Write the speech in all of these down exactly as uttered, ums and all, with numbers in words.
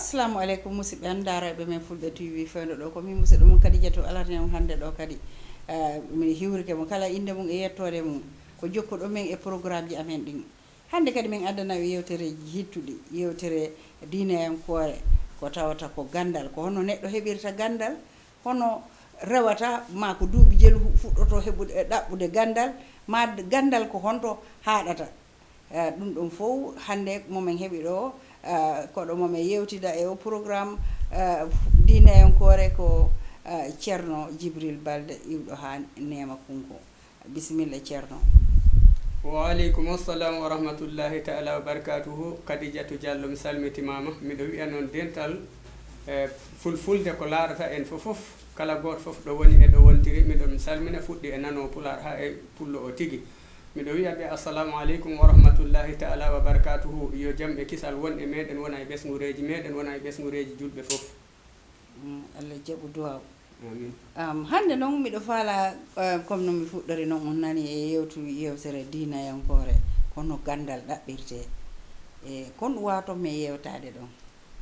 Assalamu aleykum, musidɓe am, daaroyɓe men Fulɓe T V fewndo ɗo. Ko min musidɗo mum Kadijatu Alarni on hannde ɗo kadi. Eh, mi hiwrike mo kala innde mum e yettoode mum. Ko jokkuɗo men e programmeji amen ɗin. Hannde kadi min addana ɓe yewtereeji hittuɗi, yewtere diinayankoore, ko tawata ko ganndal, ko honno neɗɗo heɓirta ganndal, hono rewata, ma ko duuɓi jelu fu-, fuɗɗoto heɓude, e ɗaɓɓude ganndal, ma d-, ganndal ko honto haaɗata. Eh, ɗum ɗum fof hannde momin heɓi ɗo, eh, koɗo momin yewtida e o programme, eh, diinayankoore ko, eh, Ceerno Jibril Balde iwɗo haa Neema Kunko. Bisimilla, Ceerno. Wa aleykum assalam wa rahmatullahi taala wa barakatuhu. Kadijatu Diallo, mi salmitimaama. Miɗo wiya noon dental, eh, fulfulde ko laarata en fof fof, kala gooto fof ɗo woni e ɗo wontiri, miɗo salmina fuɗɗi e nano Pulaar haa e pullo o tigi. Miɗo wiya ɓe assalamu aleykum wa rahmatullahi taala wa barakatuhu. Yo jam e kisal won e meɗen, wona e ɓesngureeji meɗen, wona e ɓesngureeji julɓe fof. Mm, Allah jaɓu duwaaw. Amin. Am, hannde noon miɗo faala, eh, comme no mi fuɗɗori noon, on nani e yewtu, yewtere diinayankoore, kono ganndal ɗaɓɓirte. E kon ɗum waawaton men yewtaade ɗon?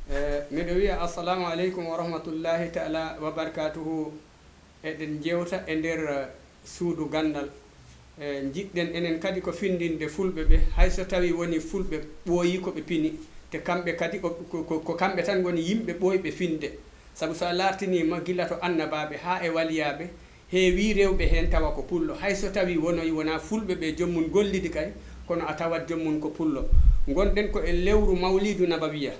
Eh, miɗo wiya assalamu aleykum wa rahmatullahi taala wa barakatuhu. Eɗen jewta e nder, eh, suudu ganndal. Eh, njiɗɗen enen kadi ko findinde Fulɓe ɓe, hay so tawi woni Fulɓe ɓooyi ko ɓe pini, te kamɓe kadi o-, ko, ko, ko kamɓe tan ngoni yimɓe ɓooyɓe finde. Sabu so a laartiniima gila to annabaaɓe haa e waliyaaɓe, heewii rewɓe heen tawa ko pullo. Hay so tawi wonoyi wonaa Fulɓe ɓe joom mum gollidi kay, kono a tawat joom mum ko pullo. Ngonɗen ko e lewru Mawlidu Nabawiya.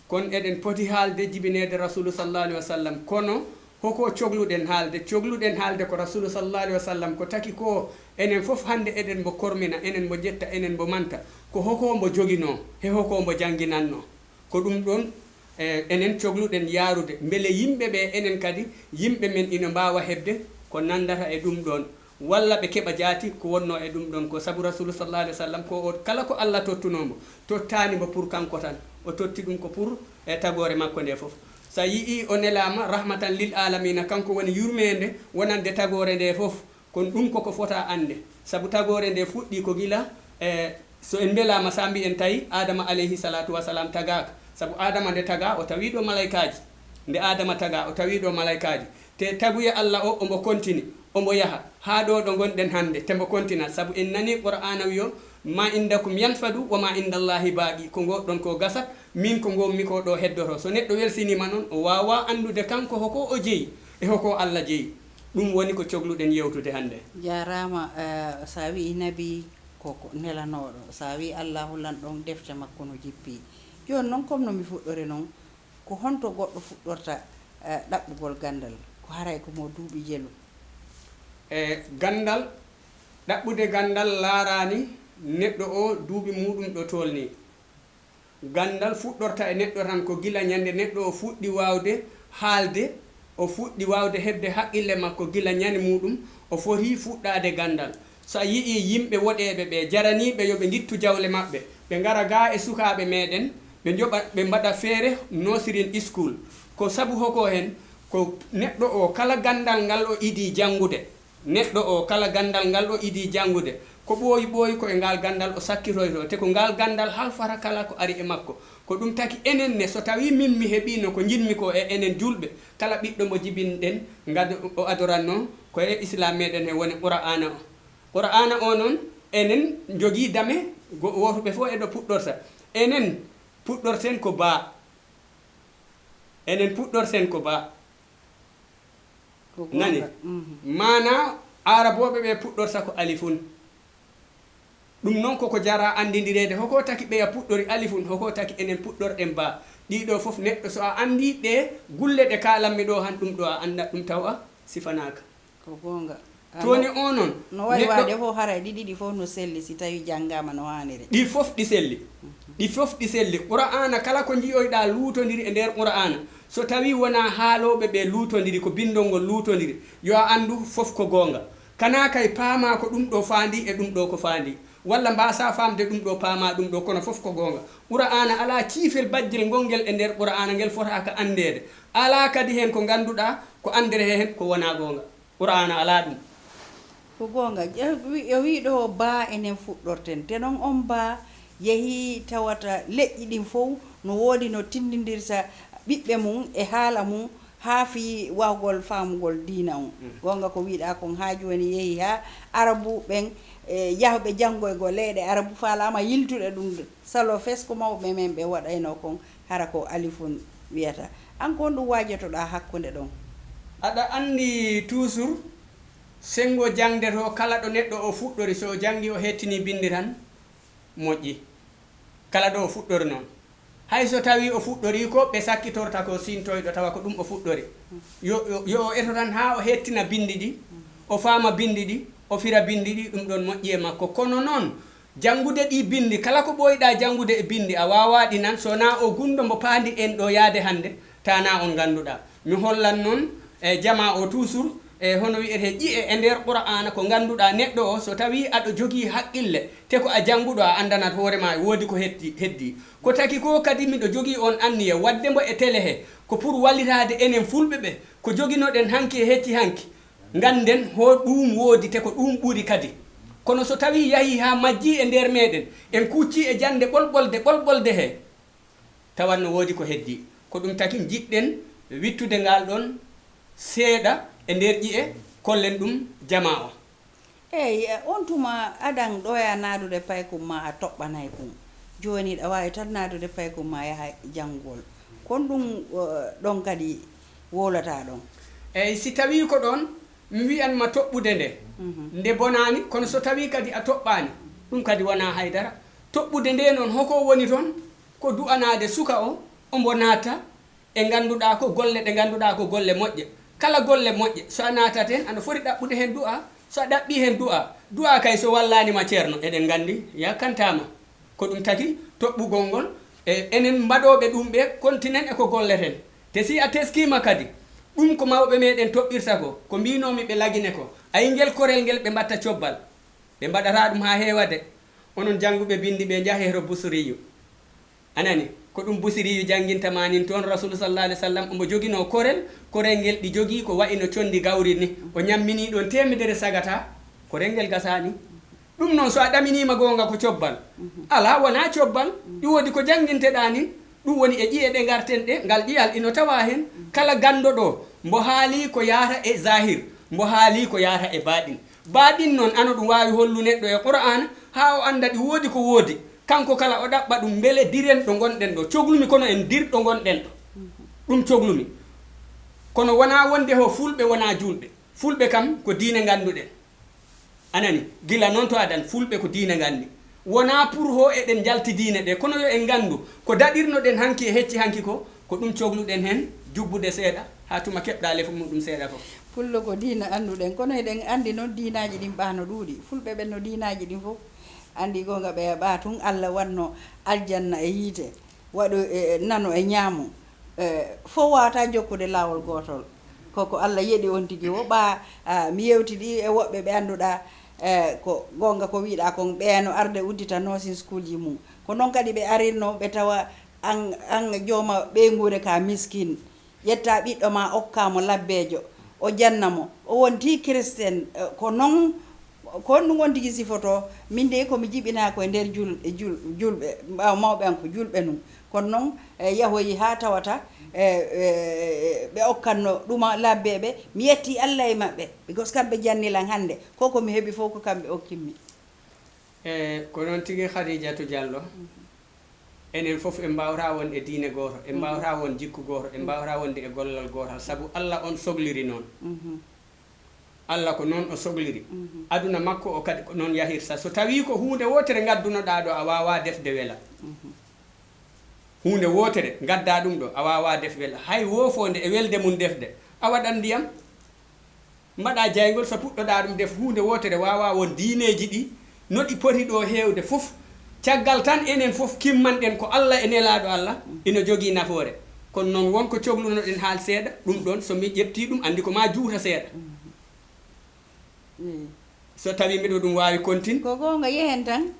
Kono eɗen poti haalde jibineede Rasulu sallallahu alaihi wa sallam. Kono hoko cogluɗen haalde? Cogluɗen haalde ko Rasulu sallallahu alaihi wa sallam ko taki ko enen fof hannde eɗen mbo kormina, enen mbo jetta, enen mbo manta. Ko hoko mbo joginoo, he hoko mbo jannginannoo. Ko ɗum ɗoon, eh, enen cogluɗen yaarude. Mbele yimɓe ɓe enen kadi, yimɓe men ina mbaawa heɓde ko nanndata e ɗum ɗoon. Walla ɓe keɓa jaati ko wonnoo e ɗum ɗoon ko. Sabu Rasulu sallallahu alaihi wa sallam ko o, kala ko Allah tottunoo mbo, tottaani mbo pour kanko tan. O totti ɗum ko pour e tagoore makko nde fof. So a yi'ii o nelaama rahmatan lil alamina, kanko woni yurmeende wonande tagoore nde fof. Kono ɗum koko fota annde. Sabu tagoore nde fuɗɗii ko gila, e, so en mbelaama, so a mbiyen tawi Adama alayhi salatu wa salam tagaaka. Sabu Adama nde tagaa, o tawii ɗo malaykaaji. Nde Adama tagaa, o tawii ɗo malaykaaji. Te taguya Allah o, omo kontini, omo yaha haa ɗo ɗo ngonɗen hannde, te mbo kontina. Sabu en nanii Qur'aana wiyo, "Ma indakum yanfadu, wa ma indallahi baaqi." Ko ngoɗɗon ko gasat, min ko ngonmi ko ɗo heddoto. So neɗɗo welsiniima noon, o waawaa anndude kanko hoko o jeyi, e hoko Allah jeyi. Ɗum woni ko cogluɗen yewtude hannde. Jaaraama, eh, so a wi'i nabi ko, ko nelanooɗo, so a wi'i Allahu lan ɗon defte makko no jippi. Jooni noon, comme no mi fuɗɗori noon, ko honto goɗɗo fuɗɗorta, eh, ɗaɓɓugol ganndal? Ko haray ko mo duuɓi jelu. E ganndal, ɗaɓɓude ganndal laaraani neɗɗo o duuɓi muuɗum ɗo toolnii. Ganndal fuɗɗorta e neɗɗo tan ko gila ñande neɗɗo o fuɗɗi waawde haalde, o fuɗɗi waawde heɓde haqqille makko gila ñande muuɗum, o foti fuɗɗaade ganndal. So a yi'ii yimɓe woɗeeɓe ɓe, jaraniiɓe yo ɓe ngittu jawle maɓɓe, ɓe ngara gaa e sukaaɓe meɗen, ɓe njoɓa, ɓe mbaɗa feere no sirin iskul. Ko sabu hoko heen? Ko neɗɗo o, kala ganndal ngal o idii janngude, neɗɗo o, kala ganndal ngal o idii janngude, ko ɓooyi ɓooyi ko e ngal ganndal o sakkitoytoo, te ko ngal ganndal halfata kala ko ari e makko. Ko ɗum taki enen ne, so tawii min mi heɓiino ko njiɗmi ko e enen juulɓe, kala ɓiɗɗo mo jibinɗen, ngad-, o adorannoo ko e Islaam meɗen he woni Qur'aana o. Qur'aana o noon, enen njogii dame go-, wooto ɓe fof e ɗo puɗɗorta. Enen puɗɗorten ko baa. Enen puɗɗorten ko baa. Ko goonga. Nani? Mhm. Maanaa, Aarabooɓe ɓe puɗɗorta ko alifun. Ɗum noon koko jara anndindireede. Hoko taki ɓeya puɗɗori alifun, hoko taki enen puɗɗorɗen baa. Ɗiɗo fof neɗɗo, so a anndii ɗe gulle ɗe kaalanmi ɗo han, ɗum ɗo a anndat ɗum tawa sifanaaka. Ko goonga. Tooni o noon, no wayi neɗɗo waade fof, haray ɗi ɗiɗi fof no selli si tawii janngaama no haaniri. Ɗi fof ɗi selli. Mhm. Ɗi fof ɗi selli. Qur'aana, kala ko njiyoyɗaa luutondiri e nder Qur'aana, so tawii wonaa haalooɓe ɓe luutondiri, ko binndol ngol luutondiri, yo a anndu fof ko goonga. Kanaa kay paamaa ko ɗum ɗo faandi e ɗum ɗo ko faandi. Walla mbaasaa faamde ɗum ɗo, paamaa ɗum ɗo, kono fof ko goonga. Qur'aana alaa ciifel bajjel ngonngel e nder Qur'aana ngel fotaaka anndeede. Alaa kadi heen ko ngannduɗaa ko anndere heen ko wonaa goonga. Qur'aana alaa ɗum. Ko goonga. Ƴe-, wi-, o wii ɗo baa enen fuɗɗorten. Te noon on baa yehii tawata leƴƴi ɗin fof No woodi no tinndindirta ɓiɓɓe mum e haala mum haa fii waawgol faamugol diina on. Goonga ko wiiɗaa kon haa jooni yehi haa Arabu ɓen, e, yahɓe janngoygol leyɗe Arabu faalaama yiltude ɗum, saloo fes ko mawɓe men ɓe waɗaynoo kon, hara ko alifun wiyata. An ko honɗum waajotoɗaa hakkunde ɗon? Aɗa anndi toujours senngo jaŋde to kala ɗo neɗɗo o fuɗɗori, so o janngi o hettini binndi tan, moƴƴi. Kala ɗo o fuɗɗori noon. Hay so tawii o fuɗɗorii ko ɓe sakkitorta ko sintoyɗo tawa ko ɗum o fuɗɗori. Yo, yo, yo o eto tan haa o hettina binndi ɗi, o faama binndi ɗi, o fira binndi ɗi, ɗum ɗoon moƴƴi e makko. Kono noon, janngude ɗii binndi, kala ko ɓooyɗaa janngude e binndi, a waawaa ɗi nan, so wonaa o gunndo mbo paandi en ɗo yahde hannde, tanaa on ngannduɗaa. Mi hollan noon e jamaa o toujours, e hono wi'etee ƴi'e e nder Qur'aana ko ngannduɗaa neɗɗo o, so tawii aɗa jogii haqqille, te ko a jannguɗo, a anndanat hoore maa e woodi ko hetti, heddii. Ko taki ko kadi miɗo jogii on anniya waɗde mbo e tele he, ko pour wallitaade enen fulɓe ɓe, ko joginoɗen hanki e hecci hanki. Ngannden ho ɗuum woodi te ko ɗuum ɓuri kadi. Kono so tawii yahii haa majjii e nder meeɗen, en kuuccii e jannde ɓolɓolde, ɓolɓolde he, tawan no woodi ko heddii. Ko ɗum taki njiɗɗen wittude ngal ɗoon seeɗa e nder ƴi'e, kollen ɗum jamaa o. Eey, on tuma adan ɗoya naadude paykum ma a toɓɓanay kun. Jooni ɗa waawi tan naadude paykum ma yaha janngugol. Kon ɗum, eh, ɗon kadi wowlataa ɗon. Eey, si tawii ko ɗon, mi wi'an ma toɓɓude nde, mhm, nde bonaani, kono so tawii kadi a toɓɓaani, ɗum kadi wonaa haydara. Toɓɓude nde noon, hoko woni toon? Ko du'anaade suka o, ombo naata e ngannduɗaa ko golle ɗe ngannduɗaa ko golle moƴƴe. Kala golle moƴƴe, so a naatat heen, ano foti ɗaɓɓude heen du'a. So a ɗaɓɓii heen du'a, du'a kay so wallaani ma ceerno, eɗen nganndi, yakkantaa ma. Ko ɗum taki toɓɓugol ngol, e enen mbaɗooɓe ɗum ɓe, kontinen e ko golleten. Te si a teskiima kadi, ɗum ko mawɓe meɗen toɓɓirta ko, ko mbiinoomi ɓe Lagine ko, ayi ngel korel ngel ɓe mbatta cobbal, ɓe mbaɗataa ɗum haa heewa de. Onon jannguɓe binndi ɓe, njahee to Busiriyu. A nani? Ko ɗum Busiriyu jannginta ma nin toon, Rasulu sallallahu alaihi wasallam omo joginoo korel, korel ngel ɗi jogii ko wayi no conndi gawri ni. O ñamminii ɗoon teemedere sagata, korel ngel gasaani. Ɗum noon, so a ɗaminiima goonga ko cobbal, alaa, wonaa cobbal, ɗi woodi ko jannginteɗaa nin. Ɗum woni e ƴi'e ɗe ngarten ɗe, ngal ƴi'al ino tawaa heen. Kala ganndo ɗo, mbo haalii ko yaata e zahir, mbo haalii ko yaata e baaɗin. Baaɗin noon, ano ɗum waawi hollu neɗɗo e Qur'aana, haa o annda ɗi woodi ko woodi. Kanko kala o ɗaɓɓa ɗum, mbele diren ɗo ngonɗen ɗo. Coglumi kono en dir ɗo ngonɗen ɗo. Ɗum coglumi. Kono wonaa wonde ho fulɓe wonaa juulɓe. Fulɓe kam ko diine ngannduɗen. A nani? Gila noon to adan, fulɓe ko diine nganndi. Wonaa pour ho eɗen njalti diine ɗe, kono yo en nganndu ko daɗirnoɗen hanki e hecci hanki ko, ko ɗum cogluɗen heen jubbude seeɗa, haa tuma keɓɗa lefu muɗum seeɗa fof. Pullo ko diina annduɗen, kono eɗen anndi noon diinaaji ɗin ɓaa no ɗuuɗi. Fulɓe ɓen no diinaaji ɗin fof anndi goonga, ɓe ɓaa tun Alla wanno aljanna e yiite, waɗo e, e nano e ñaamo, e fof waawata jokkude laawol gootol. Ko ko Alla yeɗi on tigi wo ɓaa, a, mi yewtidi e woɓɓe ɓe annduɗaa, e, ko goonga ko wiiɗaa kon, ɓeya no arde uddita nursing schoolji mum. Ko noon kadi ɓe arirno, ɓe tawa an, an jooma ɓeynguure ka miskin. Ƴetta ɓiɗɗo ma, okka mo labbeejo, o janna mo, o wonti Kiristen, eh, ko noon, ko honɗum on tigi sifotoo? Min de, ko mi jibinaa ko e nder jul-, e jul-, julɓe, ɓaawo mawɓe am ko julɓe nun. Kono noon, eh, yahoyi haa tawata, eh, eh, ɓe okkanno ɗuma labbeeɓe. Mi yetti Alla e maɓɓe, because kamɓe janni lan hannde. Ko ko mi heɓi fof ko kamɓe okkimmi. E, ko noon tigi, Khadijatu Diallo. Enen fof en mbaawata won e diine gooto, en mbaawata won jikku gooto, en mbaawata wonde e gollal gootal, sabu Alla on sogliri noon. Alla ko noon o sogliri. Aduna makko o kadi ko noon yahirta. So tawii ko huunde wootere ngaddunoɗaa ɗo, a waawaa defde wela. Huunde wootere ngaddaa ɗum ɗo, a waawaa def wela. Hay woofoonde e welde mum defde, a waɗan ndiyam. Mbaɗa jayngol, so puɗɗoɗaa ɗum def, huunde wootere waawaa won diineeji ɗi, no ɗi poti ɗo heewde fof. Caggal tan enen fof kimmanɗen ko Alla e Nelaaɗo Alla ina jogii nafoore. Kono noon won ko coglunoɗen haal seeɗa, ɗum ɗoon so mi ƴettii ɗum, anndi ko maa juuta seeɗa. Mm. So tawii miɗo ɗum waawi kontin. Ko goonga, yehen tan.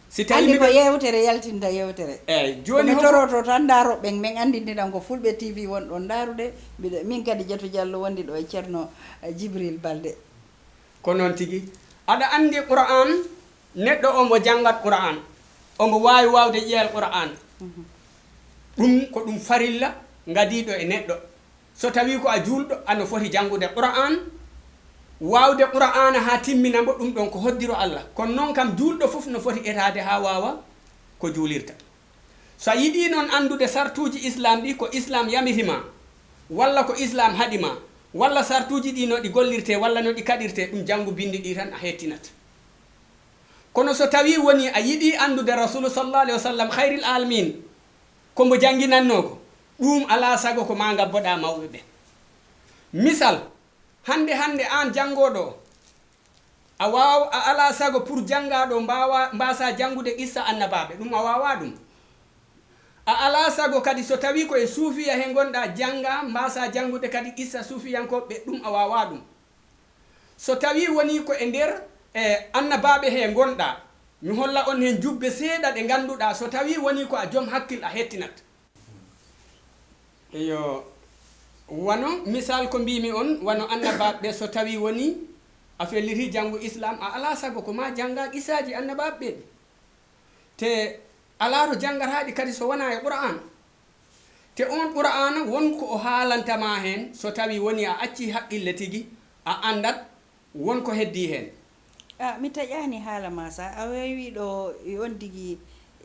Si tawii anndi ko miɗo yewtere yaltinta yewtere. Eey, jooni ko mi hoko toroto tan, ndaaro ɓen, men anndindiran ko Fulɓe T V won ɗon ndaarude. Mbiɗa, min kadi Jatu Jallo wondi ɗo e Ceerno, eh, Jibril Balde. Ko noon tigi. Aɗa anndi Qur'aan, neɗɗo omo janngat Qur'aan, omo waawi waawde ƴeewal Qur'aan. Mhm. Ɗum ko ɗum farilla ngadiiɗo e neɗɗo. So tawii ko a juulɗo, ano foti janngude Qur'aan, waawde Qur'aana haa timmina mbo, ɗum ɗoon ko hoddiro Allah. Kono noon kam, juulɗo fof no foti etaade haa waawa ko juulirta. So a yiɗii noon anndude sartuuji Islaam ɗi, ko Islaam yamiri ma, walla ko Islaam haɗi ma, walla sartuuji ɗi no ɗi gollirtee, walla no ɗi kaɗirtee, ɗum janngu binndi ɗi tan a heettinat. Kono so tawii wonii a yiɗii anndude Rasuulu sallallaahu alayhi wa sallam, khayril aalamiin, ko mbo jannginannoo ko, ɗuum alaa sago ko maa ngabboɗaa mawɓe ɓe. Misal, hannde hannde aan janngooɗo o, a waaw-, a alaa sago pour janngaaɗo mbaawa, mbaasaa janngude qissa annabaaɓe, ɗum a waawaa ɗum. A alaa sago kadi so tawii ko e suufiya he ngonɗaa janngaa, mbaasaa janngude kadi qissa suufiyankooɓe ɓe, ɗum a waawaa ɗum. So tawii wonii ko e nder, e, annabaaɓe he ngonɗaa, mi holla on heen jubbe seeɗa ɗe ngannduɗaa, so tawii wonii ko a joom hakkil a heettinat. Eyo, wano misal ko mbiimi on, wano annabaaɓe ɓe, so tawii wonii a fellitii janngu Islaam, a alaa sago ko maa janngaa qissaaji annabaaɓe ɓe. Te alaa to janngataa ɗi kadi so wonaa e Qur'aan. Te oon Qur'aana won ko o haalanta ma heen, so tawii wonii a accii haqqille tigi, a anndat won ko heddii heen. A, mi taƴaani haala ma sa, a weewii ɗo e on tigi,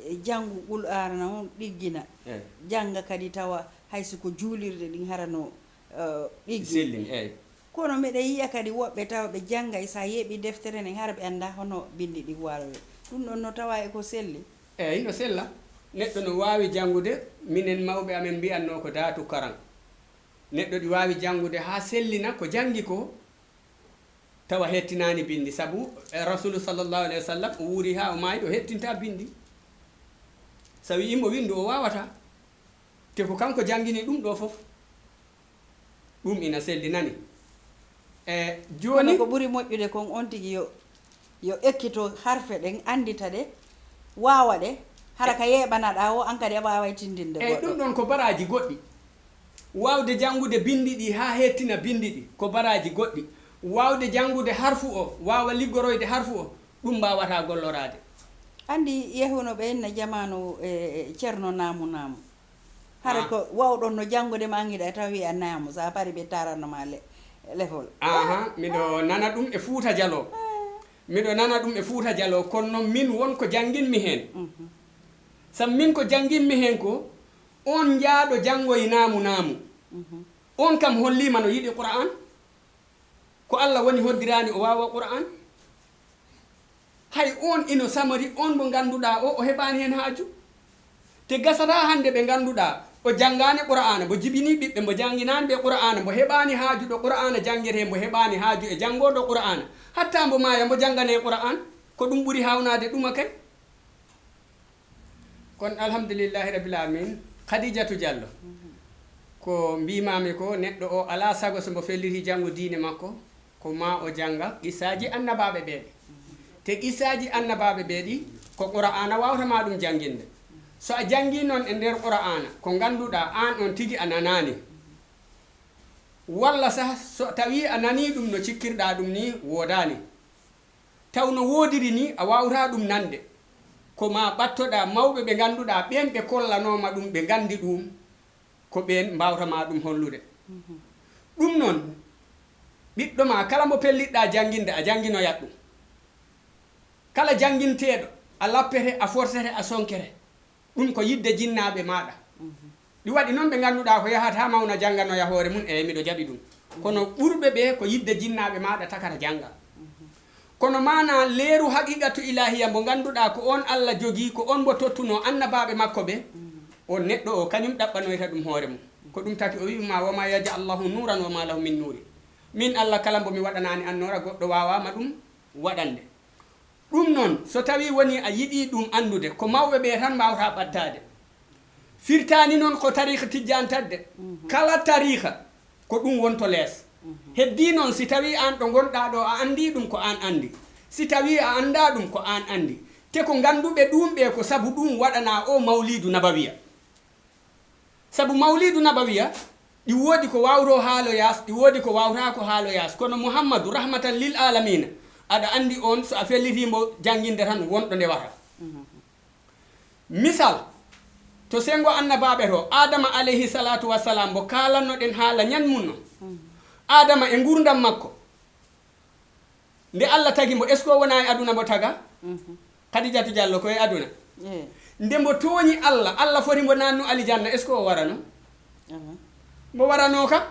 e, janngu Qur'aana on ɗiggina, eey, jannga kadi tawa hay so ko juulirde ɗin hara no, eh, ɗiggi. Sellini, eey. Kono miɗa yiya kadi woɓɓe tawa ɓe janngay, so a yeeɓii deftere nden, hara ɓe anndaa hono binndi ɗi waawee. Ɗum ɗon no tawaa e ko selli? Eey, no sella. Neɗɗo no waawi janngude, minen mawɓe amen mbiyatnoo ko daatu karan. Neɗɗo ɗi waawi janngude haa sellina ko janngi ko, tawa hettinaani binndi. Sabu, eh, Rasuulu sallallaahu alayhi wa sallam, o wuuri haa o maayi, o hettintaa binndi. So a wi'ii mo winndu, o waawataa. Te ko kanko janngini ɗum ɗoo fof. Ɗum ina selli nani. E jooni, kono ko ɓuri moƴƴude kon, on tigi yo, yo ekkito harfe ɗen, anndita ɗe, waawa ɗe, hara ka yeeɓanaɗaa o, an kadi a waaway tinndinde goɗɗo. Eey, ɗum ɗon ko baraaji goɗɗi. Waawde janngude binndi ɗi haa heettina binndi ɗi, ko baraaji goɗɗi. Waawde janngude harfu o, waawa liggoroyde harfu o, ɗum mbaawataa golloraade. Anndi, yehuno ɓe inna jamaanu, e, e, Ceerno Naamu Naamu. Hara ko waawɗon no janngude ma anngiɗa tawi a naamu, so a parii ɓe taranno ma le-, lefol. Aha, miɗo nana ɗum e Fuuta Jaloo. Miɗo nana ɗum e Fuuta Jaloo, kono noon min won ko jannginmi heen. Mhm. Sabu min ko jannginmi heen ko, on jaaɗo janngoyi Naamu Naamu. Mhm. On kam holliima no yiɗi Qur'aan. Ko Allah woni hoddiraani o waawa Qur'aan. Hay oon ino samori, oon mo ngannduɗaa o, o heɓaani heen haaju. Te gasataa hannde ɓe ngannduɗaa, o janngaani Qur'aana, mbo jibinii ɓiɓɓe, mbo jannginaani ɓe Qur'aana, mbo heɓaani haaju ɗo Qur'aana janngetee, mbo heɓaani haaju e janngooɗo Qur'aana. Hatta mbo maaya, mbo jannganee Qur'aan, ko ɗum ɓuri haawnaade ɗuma kay. Kono alhamdulillahi rabbil alamin, Khadijatu Diallo, ko mbiimaami ko, neɗɗo o alaa sago so mbo felliti janngo diine makko, ko maa o jannga qissaaji annabaaɓe ɓee ɗi. Te qissaaji annabaaɓe ɓee ɗi, ko Qur'aana waawata maa ɗum jannginde. So a janngii noon e nder Qur'aana, ko ngannduɗaa aan on tigi a nanaani. Walla sah, so tawii a nanii ɗum no cikkirɗaa ɗum nii, woodaani. Taw no woodiri nii, a waawataa ɗum nande. Ko maa ɓattoɗaa mawɓe ɓe ngannduɗaa ɓeen ɓe kollanoo ma ɗum, ɓe nganndi ɗum, ko ɓeen mbaawta maa ɗum hollude. Mhm. Ɗum noon, ɓiɗɗo maa kala mo pellitɗaa jannginde, a jannginoyat ɗum. Kala jannginteeɗo, a lappete, a forcete, a sonkete. Ɗum ko yiɗde jinnaaɓe maaɗa. Mhm. Ɗi waɗi noon ɓe ngannduɗaa ko yahata mawna jannganoya hoore mum, eey, miɗo jaɓi ɗum. Kono ɓurɓe ɓe ko yiɗde jinnaaɓe maaɗa takata jannga. Mhm. Kono maanaa leeru haqiiqatu ilaahiya mbo ngannduɗaa ko oon Allah jogii, ko oon mbo tottunoo annabaaɓe makko ɓe, mhm, oon neɗɗo o kañum ɗaɓɓanoyta ɗum hoore mum. Ko ɗum taki o wi'i ma, "Wa ma yaj'al Allahu nuran wa ma lahu min nuri." Min Allah kala mbo mi waɗanaani annoora, goɗɗo waawaa ma ɗum waɗande. Ɗum noon, so tawii wonii a yiɗii ɗum anndude, ko mawɓe ɓee tan mbaawata ɓaddaade. Firtaani noon ko tariika tijjaan tan de. Mhm. Kala tariika, ko ɗum wonto lees. Mhm. Heddii noon, si tawii aan ɗo ngonɗaa ɗo, a anndii ɗum, ko aan anndi. Si tawii a anndaa ɗum, ko aan anndi. Te ko ngannduɓe ɗum ɓee, ko sabu ɗum waɗanaa o mawliidu nabawiya. Sabu mawliidu nabawiya, ɗi woodi ko waawroo haaloyaas, ɗi woodi ko waawtaako haaloyaas. Kono Muhammadu, rahmatan lil aalamiina, aɗa anndi oon, so a fellitii mbo jannginde tan, won ɗo ndewata. Misal, To senngo annabaaɓe to, Aadama alayhi salaatu wa salaam, mbo kaalannoɗen haala ñan mum no. Aadama e nguurndam makko. Nde Allah tagi mbo, est-ce que o wonaa e aduna mbo taga? Khadijatu Diallo, ko e aduna. Nde mbo tooñi Allah, Allah foti mbo naannu alijanna, est-ce que o warano? Mbo waranooka.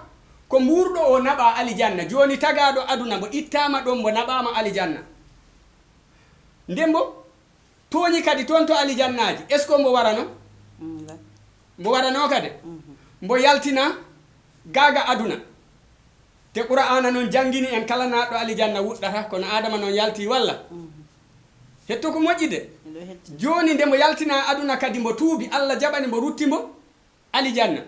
Ko mbuurɗo o naɓaa alijanna. Jooni tagaaɗo aduna mbo ittaama ɗoon, mbo naɓaama alijanna. Nde mbo tooñi kadi toon to alijannaaji, est-ce que mbo warano? Mbo waranooka de. Mbo yaltina gaaga aduna. Te Qur'aana noon janngini en kala naatɗo alijanna wuɗɗata, kono Aadama noon yalti walla? Hetto ko moƴƴi de. Jooni nde mbo yaltinaa aduna kadi mbo tuubi, Allah jaɓani mbo, rutti mbo alijanna.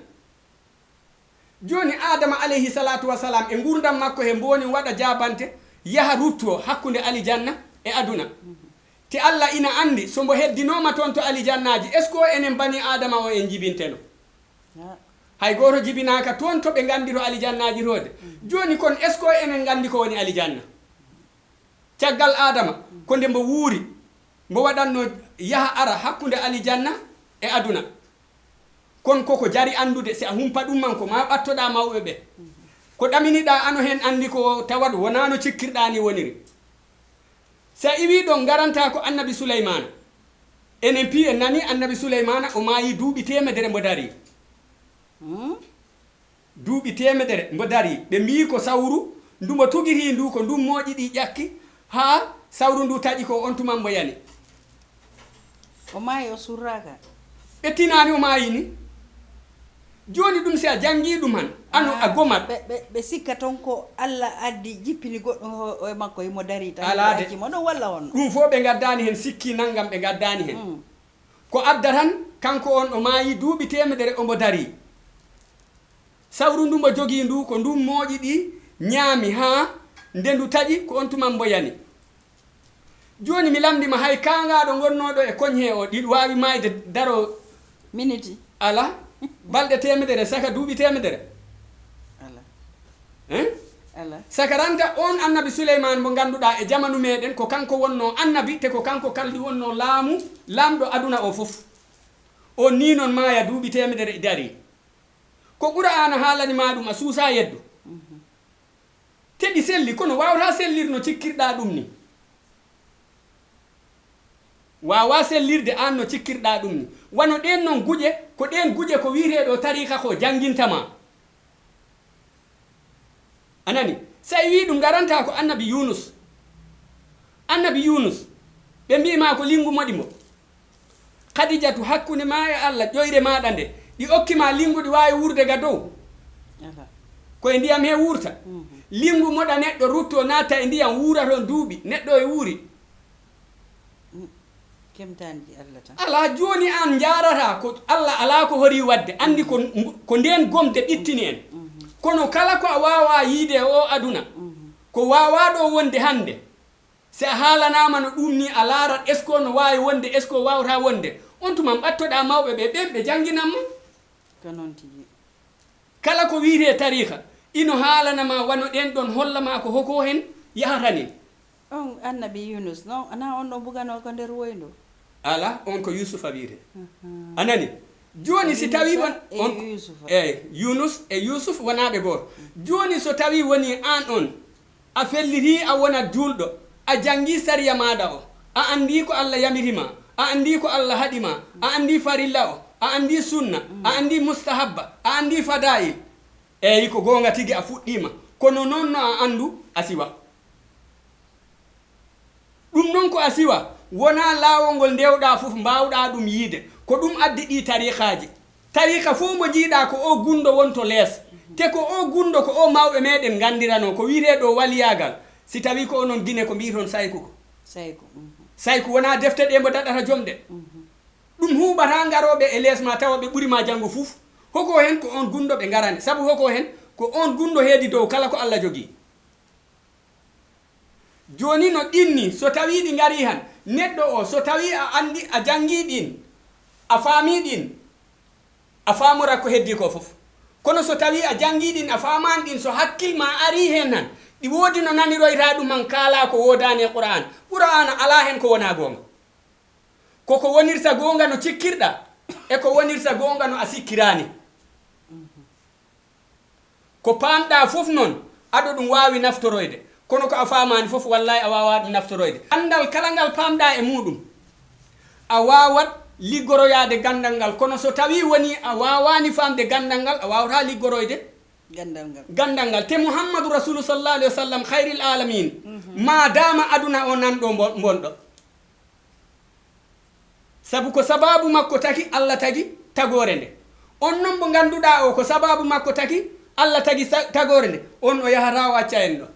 Jooni Aadama alayhi salaatu wa salaam e nguurndam makko he mbo woni waɗa jaabante, yaha ruttoo hakkunde alijanna e aduna. Te Allah ina anndi so mbo heddinooma toon to alijannaaji, est-ce que enen bani Aadama o en jibinteno? Hay gooto jibinaaka toon to ɓe nganndi to alijannaaji to de. Jooni kon, est-ce que enen nganndi ko woni alijanna? Caggal Aadama, ko nde mbo wuuri, mbo waɗatno yaha ara hakkunde alijanna e aduna. Kon koko jari anndude, si a humpa ɗum man ko ma ɓattoɗaa mawɓe ɓe. Ko ɗaminiɗaa ano heen anndi ko tawat wonaa no cikkirɗaa ni woniri. Si a iwii ɗon, ngarantaa ko annabi Suleymaana. Enen pii en nani annabi Suleymaana o maayi duuɓi teemedere mbo darii. Duuɓi teemedere mbo darii. Ɓe mbii ko sawru ndu mbo tugirii ndu, ko ndun mooƴi ɗi ƴakki, haa sawru ndu taƴi, ko on tuma mbo yani. O maayi, o surraaka. Ɓe tinaani o maayi ni. Jooni ɗum si a janngii ɗum han, ano a gomat. Ɓe, ɓe, ɓe sikka toon ko Allah addi jippini goɗɗum ho-, e makko, himo darii tan. Alaa de. Acci mo ɗon walla honno? Ɗum fof ɓe ngaddaani heen, sikki nanngam ɓe ngaddaani heen. Ko adda tan, kanko on o maayi duuɓi teemedere omo darii. Sawru ndu mbo jogii ndu, ko ndun mooƴi ɗi ñaami haa nde ndu taƴi, ko on tuma mbo yani. Jooni mi lamndi ma, hay kaangaaɗo gonnooɗo e koñ hee o, ɗi waawi maayde daro? Miniti. Alaa. Balɗe teemedere, saka duuɓi teemedere? Alaa. Hein? Alaa. Saka ranta on annabi Suleymaan mo ngannduɗaa e jamanu meeɗen, ko kanko wonnoo annabi, te ko kanko kaldi wonnoo laamu, laamɗo aduna o fof. On nii noon maaya duuɓi teemedere darii. Ko Qur'aana haalani ma ɗum, a suusaa yeddu. Te ɗi selli, kono waawataa sellir no cikkirɗaa ɗum ni. Waawaa sellirde aan no cikkirɗaa ɗum ni. Wano ɗeen noon guje, ko ɗeen guje ko wi'etee ɗo tariika ko jannginta ma. A nani? Si a wii ɗum, ngarantaa ko annabi Yuunus. Annabi Yuunus, ɓe mbii ma ko linngu moɗi mo. Khadijatu, hakkunde ma e Allah, ƴoyre maaɗa nde, ɗi okki ma linngu, ɗi waawi wuurde ga dow? Alaa. Ko e ndiyam he wuurta. Linngu moɗa neɗɗo, ruttoo naatta e ndiyam, wuura toon duuɓi, neɗɗo e wuuri. Kemtaanji Allah tan. Alaa, jooni aan njaarataa ko Allah alaa ko horii waɗde, anndi ko, ko ndeen gomde ɓittini en. Kono kala ko a waawaa yiide e oo aduna, ko waawaa ɗo wonde hannde, si a haalanaama no ɗum nii, a laarat est-ce que no waawi wonde, est-ce que waawataa wonde, on tuma ɓattoɗaa mawɓe ɓe, ɓeen ɓe jannginan ma. Ko noon tigi. Kala ko wi'etee tariika, ino haalana ma wano ɗeen ɗon holla ma ko hoko heen yahata nin. On annabi Yuunus, non, anaa on ɗon buganoo ko nder woyndu? Alaa, on ko Yuusufa wi'etee. A nani? Jooni si tawii on, on, Yuunusa e Yuusufa. Eey, Yuunus e Yuusuf wonaa ɓe gooto. Jooni so tawii wonii aan on, a fellitii a wonat juulɗo, a janngii sariya maaɗa o, a anndii ko Allah yamiri ma, a anndii ko Allah haɗi ma, a anndii farilla o, a anndii sunna, a anndii mustahabba, a anndii fadaa'il. Eey, ko goonga tigi a fuɗɗiima, kono noon no a anndu a siwa. Ɗum noon ko a siwa, wonaa laawol ngol ndewɗaa fof mbaawɗaa ɗum yiide, ko ɗum addi ɗii tariikaaji. Tariika fof mbo njiiɗaa ko o gunndo wonto lees, te ko o gunndo ko o mawɓe meeɗen nganndiranoo, ko wi'etee ɗo waliyaagal. Si tawii ko onon Gine ko mbi'eton sayku ko? Sayku, mhm. Sayku wonaa defte ɗe mbo daɗata jomɗe. Mhm. Ɗum huuɓataa ngarooɓe e lees ma tawa ɓe ɓuri ma janngo fof. Hoko heen ko on gunndo ɓe ngarani, sabu hoko heen ko on gunndo heedi dow kala ko Allah jogii. Jooni no ɗin nii, so tawii ɗi ngarii han, neɗɗo o, so tawii a anndi, a janngii ɗin, a faamii ɗin, a faamorat ko heddii ko fof. Kono so tawii a janngii ɗin, a faamaani ɗin, so hakkil maa arii heen han, ɗi woodi no naniroyraa ɗum han kaalaa ko woodaani e Qur'aana. Qur'aana alaa heen ko wonaa goonga. Ko ko wonirta goonga no cikkirɗaa. e ko wonirta goonga no a sikkiraani. Ko paamɗaa fof noon, aɗa ɗum waawi naftoroyde. Kono ko a faamaani fof, wallaahi a waawaa ɗum naftoroyde. Ganndal kala ngal paamɗaa e muuɗum, a waawat liggoroyaade ganndal ngal. Kono so tawii wonii a waawaani faamde ganndal ngal, a waawataa liggoroyde Ganndal ngal. Ganndal ngal. Te Muhammadu Rasulu sallallahu alaihi wasallam, khairil alamin, maadaama aduna o nan ɗo mbo-, ngonɗo. Sabu ko sabaabu makko taki Allah tagi tagoore nde. On noon mbo ngannduɗaa o ko sabaabu makko taki Allah tagi sa-, tagoore nde, on o yahata o acca en ɗo.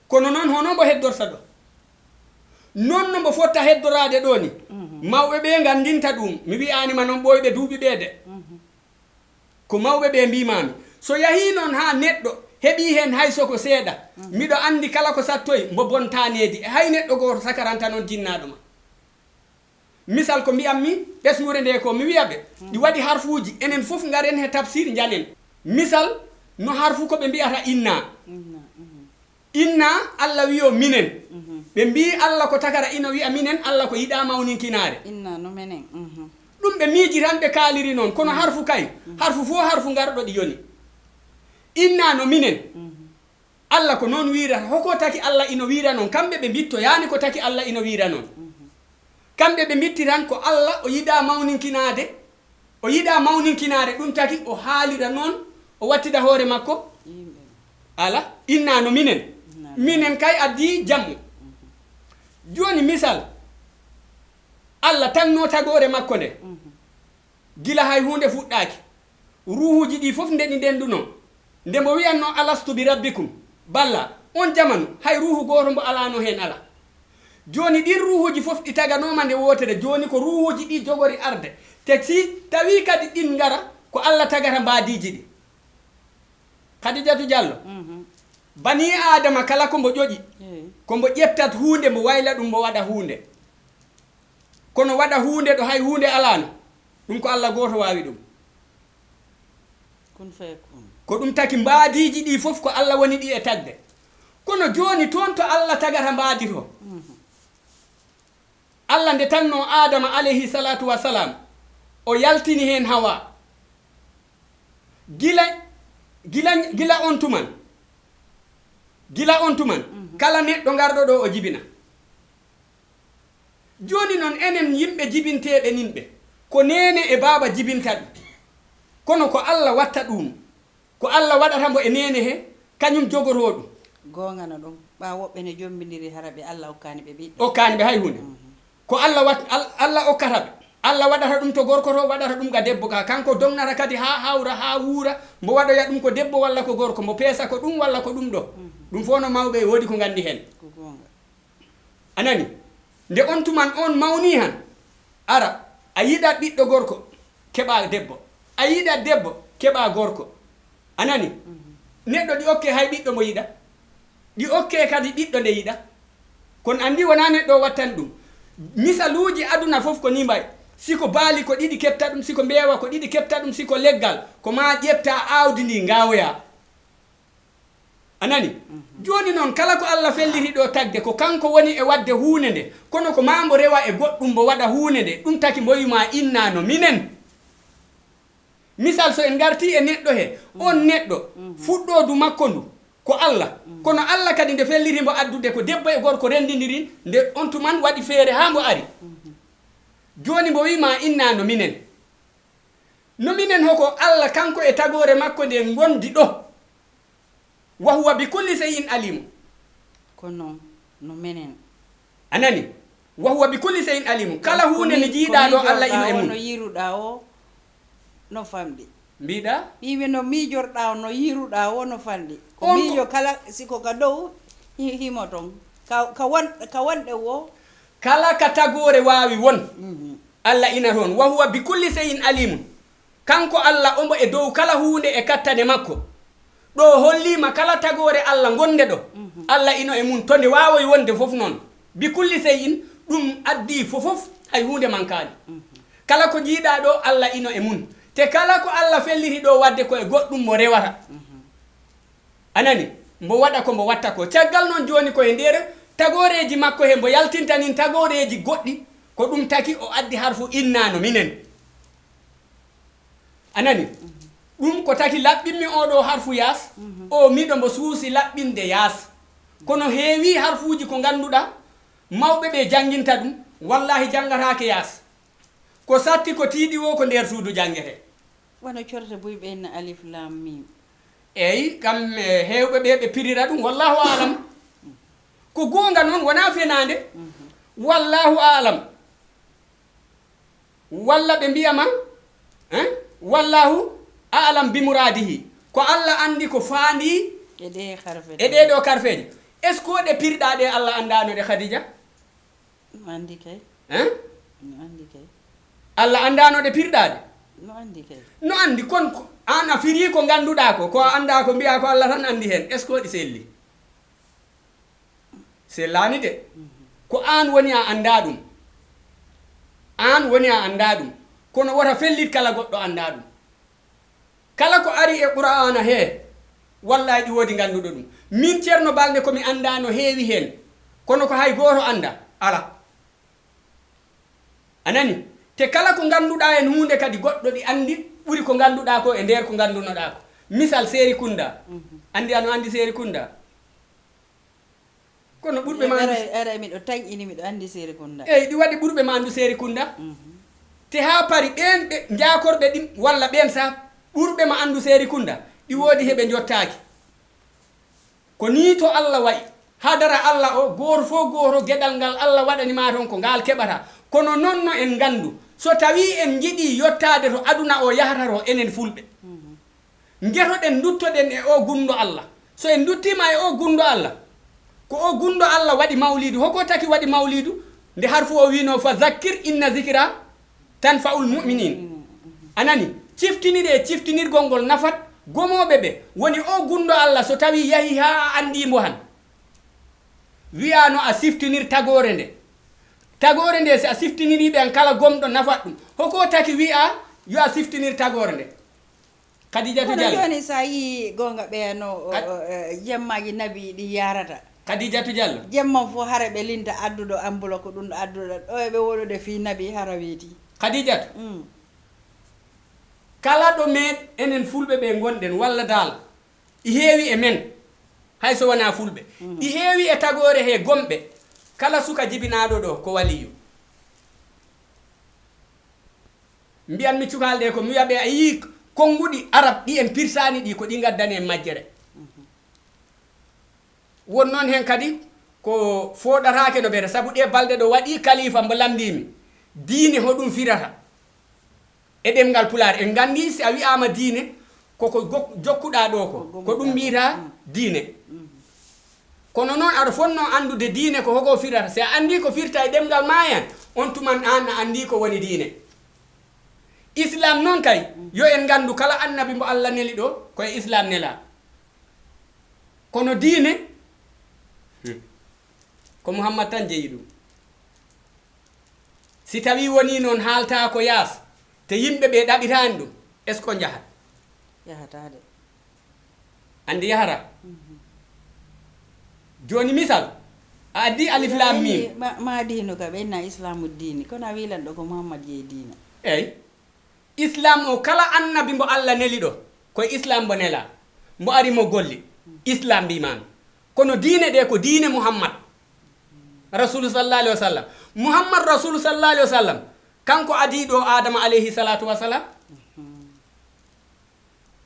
Kono noon hono mbo heddorta ɗo? Noon no mbo fotta heddoraade ɗo ni. Mawɓe ɓe nganndinta ɗum. Mi wi'aani ma noon ɓooyɓe duuɓi ɓe de. Ko mawɓe ɓe mbiimaami. So yahii noon haa neɗɗo heɓii heen hay so ko seeɗa, miɗo anndi kala ko sattoyi mbo bontaa needi. E hay neɗɗo gooto sakaranta noon jinnaaɗo ma. Misal ko mbi'ammi, ɓesnguure nde ko mi wi'a ɓe, ɗi waɗi harfuuji, enen fof ngaren he tafsir njalen. Misal, no harfu ko ɓe mbi'ata inna. Inna, mhm. Inna, Allah wiyo minen. Mhm. Ɓe mbii Allah ko takara ino wi'a minen, Allah ko yiɗaa mawninkinaare. Inna no menen. Mhm. Ɗum ɓe miiji tan ɓe kaaliri noon, kono harfu kay, harfu fof harfu ngarɗo ɗi yoni. Inna no minen. Mhm. Allah ko noon wiirata. Hoko taki Allah ino wiira noon? Kamɓe ɓe mbittoyaani ko taki Allah ino wiira noon. Mhm. Kamɓe ɓe mbitti tan ko Allah o yiɗaa mawninkinaade, o yiɗaa mawninkinaare, ɗum taki o haalira noon, o wattida hoore makko. Yimɓe. Ala, inna no minen. Inna no minen kay addi jammu. Mhm. Jooni misal, Allah tagno tagoore makko nde. Mhm. Gila hay huunde fuɗɗaaki. Ruuhuuji ɗi fof nde ɗi ndennduno. Nde mbo wi'anno, "Alastu bi rabbikum?" Balla, on jamanu, hay ruuhu gooto mbo alaano heen ala. Jooni ɗin ruuhuuji fof ɗi taganooma nde wootere, jooni ko ruuhuuji ɗi jogori arde. Te si tawii kadi ɗin ngara, ko Allah tagata mbaadiiji ɗi. Khadijatu Diallo, mhm. Banii Aadama kala ko mbo ƴoƴi, eey. Ko mbo ƴettat huunde, mbo wayla ɗum, mbo waɗa huunde. Kono waɗa huunde ɗo hay huunde alaano, ɗum ko Allah gooto waawi ɗum. Kun fayakun. Ko ɗum taki mbaadiiji ɗi fof ko Allah woni ɗi e tagde. Kono jooni toon to Allah tagata mbaadi to. Mhm. Allah nde tagno Aadama alayhi salatu wa salam, o yaltini heen Hawa. Gila, gila, gila on tuman, gila on tuman, mhm. Kala neɗɗo ngarɗo ɗo o jibina. Jooni noon, enen yimɓe jibinteeɓe nin ɓe, ko neene e baaba jibinta ɓe. Kono ko Allah watta ɗum, ko Allah waɗata mbo e neene he, kañum jogotoo ɗum. Goonga no ɗum, ɓaa woɓɓe ne jombindiri hara ɓe Allah okkaani ɓe ɓiɗɗo. Okkaani ɓe hay huunde. Mhm. Ko Allah wat-, Al-, Allah okkata ɓe. Allah waɗata ɗum to gorko to, waɗata ɗum ga debbo ga. Kanko dognata kadi haa hawra, haa wuura, mbo waɗoya ɗum ko debbo walla ko gorko, mbo peesa ko ɗum walla ko ɗum ɗo. Mhm. Ɗum fof no mawɓe e woodi ko nganndi heen. Ko goonga. A nani? Nde on tuman on mawni han, ara, a yiɗa ɓiɗɗo gorko, keɓa debbo. A yiɗa debbo, keɓa gorko. A nani? Mhm. Neɗɗo ɗi okke hay ɓiɗɗo mo yiɗa. Ɗi okke kadi ɓiɗɗo nde yiɗa. Kon anndi wona neɗɗo o wattani ɗum. Misaluuji aduna fof ko ni mbay. Si ko baali ko ɗiɗi keɓta ɗum, si ko mbeewa ko ɗiɗi keɓta ɗum, si ko leggal, ko ma ƴetta aawdi ndi ngawoya. A nani? Mhm. Jooni noon, kala ko Allah felliti ɗo tagde, ko kanko woni e waɗde huunde nde, kono ko maa mbo rewa e goɗɗum, mbo waɗa huunde nde, ɗum taki mbo wi ma inna no minen. Misal, so en ngarti e neɗɗo he, on neɗɗo, mhm. Fuɗɗoodu makko ndu, ko Allah. Mhm. Kono Allah kadi nde felliti mbo addude ko debbo e gorko renndindiri, nde on tuman waɗi feere haa mbo ari. Mhm. Jooni mbo wi ma inna no minen. No minen hoko Allah kanko e tagoore makko nde ngondi ɗo. Wa huwa bi kulli shay'in alimu. Kono no menen. A nani? Wa huwa bi kulli shay'in alimu. Kala huunde nde jiiɗaa ɗo, Allah ino e mum. No yiruɗaa o, no famɗi. Mbiɗa? Ɓiimi no miijorɗaa o, no yiruɗaa o, no famɗi. Ko miijo kala, si ko ka dow, hi-, himo ton. Ka, ka won-, ka wonɗe wo. Kala ka tagoore waawi won. Mhm. Allah ina toon. Wa huwa bi kulli shay'in alimun. Kanko Allah, omo e dow kala huunde e kattane makko. Ɗo holliima kala tagoore Allah ngonde ɗo. Mhm. Allah ino e mum, to nde waawoy wonde fof noon. Bi kulli shay'in, ɗum addi fofof, hay huunde mankaani. Mhm. Kala ko jiiɗaa ɗo, Allah ino e mum. Te kala ko Allah felliti ɗo waɗde ko e goɗɗum mo rewata. Mhm. A nani? Mbo waɗa ko mbo watta ko. Caggal noon jooni ko e nder tagooreeji makko he mbo yaltinta nin tagooreeji goɗɗi, ko ɗum taki o addi harfu inna no minen. A nani? Ɗum ko taki laɓɓinmi oo ɗoo harfu yaas, o miɗo mbo suusi laɓɓinde yaas. Kono heewii harfuuji ko ngannduɗaa mawɓe ɓee jannginta ɗum, wallaahi janngataake yaas. Ko satti ko tiiɗi woo ko nder suudu janngetee. Wano corte buy ɓe inna alif lam mim. Eey, kam e heewɓe ɓee ɓe pirira ɗum, wallaahu aalam. Ko goonga noon, wonaa fenaande, wallaahu aalam. Walla ɓe mbiya ma, hein? Wallaahu aalam bi muraadihi. Ko Alla anndi ko faandii E ɗee harfe e ɗee ɗoo karfeeje. Est-ce que ɗe pirɗaa ɗee Alla anndaano ɗe, Khadija? No anndi kay. Hein? No anndi kay. Alla anndaano ɗe pirɗaa ɗe? No anndi kay. No anndi, kon ko, aan a firii ko ngannduɗaa ko, ko a anndaa ko mbiyaa ko Alla tan anndi heen. Est-ce que ɗi selli? Sellaani de. Ko aan woni a anndaa ɗum. Aan woni a anndaa ɗum. Kono wota fellit kala goɗɗo anndaa ɗum. Kala ko ari e Qur'aana hee, wallaahi ɗi woodi ngannduɗo ɗum. Min Ceerno Balde ko mi anndaa no heewi heen. Kono ko hay gooto anndaa, alaa. A nani? Te kala ko ngannduɗaa heen huunde kadi goɗɗo ɗi anndi ɓuri ko ngannduɗaa ko e nder ko nganndunoɗaa ko. Misal Seeri Kunda. Anndi ano anndi Seeri Kunda? Kono ɓurɓe ma anndi Ara ara miɗo tañ ini miɗo anndi Seeri Kunda. Eyi, ɗi waɗi ɓurɓe ma anndu Seeri Kunda. Te haa pari ɓeen ɓe njaakorɓe ɗin walla ɓeen sah ɓurɓe ma anndu Seeri Kunda, ɗi woodi he ɓe njottaaki. Ko nii to Alla wayi. Hadara Alla o, gooto fof gooto geɗal ngal Alla waɗani ma toon ko ngal keɓata. Kono noon no en nganndu, so tawii en njiɗii yottaade to aduna o yahata to enen fulɓe. Ngetoɗen nduttoɗen e oo gunndo Alla. So en nduttiima e oo gunndo Alla, ko oo gunndo Alla waɗi mawliidu. Hoko taki waɗi mawliidu? Nde harfu o wiinoo, fa zakkir inna zikra tanfa'ul mu'minin. A nani? Ciftiniree ciftinirgol ngol nafat gomooɓe ɓe. Woni oo gunndo Alla so tawii yahii haa a anndii mbo han, wiyaa no a siftinir tagoore nde. Tagoore nde si a siftinirii ɓe han kala gomɗo nafat ɗum. Hoko taki wiyaa yo a siftinir tagoore nde? Khadijatu Kono Diallo. Jooni so a yii goonga ɓeya no o- Kad- o- eh, jemmaaji nabi ɗi yaarata. Khadijatu Diallo. Jemma fof hara ɓe linta adduɗo ambulo ko ɗum adduɗo ɗo eɓe woɗude fii nabi hara weeti. Khadijatu. Mm. Kala ɗo men enen fulɓe ɓe ngonɗen walla daal ɗi heewi e men, hay so wonaa fulɓe, ɗi heewi e tagoore he gomɓe. Kala suka jibinaaɗo ɗo ko waliyu. Mbiyanmi cukalɗe ko mi wiya ɓe a yii konnguɗi arab ɗi en pirsaani ɗi ko ɗi ngaddani en majjere. Won noon heen kadi ko fooɗataake no bere sabu ɗe balɗe ɗo waɗi kalifa mbo lamndiimi diine hoɗum firata. E ɗemngal pulaar en nganndi si a wiyaama diine koko gok- jokkuɗaa ɗo ko ko ɗum mbiyta diine. Kono noon aɗa fotnoo anndude diine ko hoko firata. Si a anndii ko firta e ɗemngal maayan, on tuman aan a anndii ko woni diine. Islam noon kay yo en nganndu kala annabi mbo Allah neli ɗo ko e Islam nelaa. Kono diine ko Muhammad tan jeyi ɗum. Si tawii wonii noon haaltaa ko yaas te yimɓe ɓe ɗaɓitaani ɗum, est-ce que o njahat? Yahataa de. Anndi yahata. Jooni misal, a addi alif lam mim. Ma, ma diinu ka ɓe inna islamu diini kono a wiilan ɗo ko Muhammad jeyi diina. Eyi. Islam o kala annabi mbo Allah neli ɗo koye islam mbo nela mbo ari mo golli. Islam mbimami kono diine ɗe ko diine Muhammad rasulu sallallahu alaihi wasallam. Muhammad rasulu sallallahu alaihi wasallam kanko adi ɗo Adama alayhi salatu wasalam.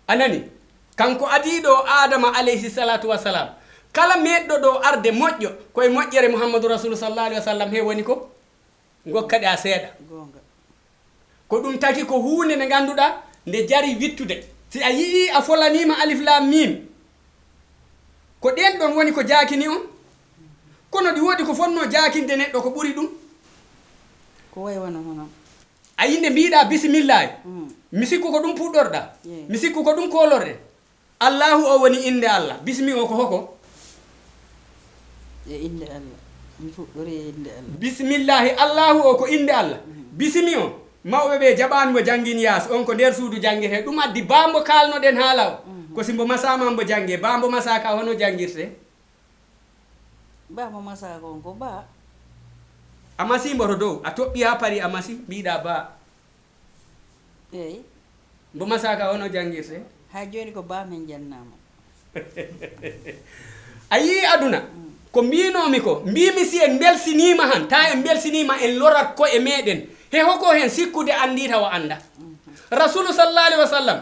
A nani? Kanko adi ɗo Adama alayhi salatu wasalam. Kala meɗɗo ɗo arde moƴƴo koye moƴƴere Muhammadu rasulu sallallahu alaihi wasallam he woni ko gokkade a seeɗa. Goonga. Ko ɗum taki ko huunde nde ngannduɗaa nde jari wittude. Si a yi'ii a folaniima alif lam mim, ko ɗeen ɗoon woni ko jaakini on. Kono ɗi woodi ko fotnoo jaakinde neɗɗo ko ɓuri ɗum. Ko way wano hono. A yinde mbiɗa bisimillahi. Mi sikku ko ɗum puɗɗorɗa. Mi sikku ko ɗum kolorɗe. Allahu o woni innde Allah. Bismi o ko hoko? E innde Allah. Mi fuɗɗori e innde Allah. Bismillahi Allahu o ko innde Allah. Bismi o mawɓe ɓe jaɓani mo janngin yaas on ko nder suudu janngete ɗum addi ba mbo kalnoɗen haala o ko si mbo masama mbo jannge ba mbo masaka hono janngirte? Ba mo masaka on ko ba. A masi mbo to dow a toɓɓi ha pari a masi mbiɗa ba. Eyi. Mbo masaka hono janngirte? Haa jooni ko baamen jannaama. A yii aduna? Ko mbiinoomi ko, mbiimi si en mbelsiniima han, taa en mbelsiniima en lorat ko'e meeɗen. He hoko hen sikkude anndii tawa annda? Rasulu sallallaahu alayhi wa sallam,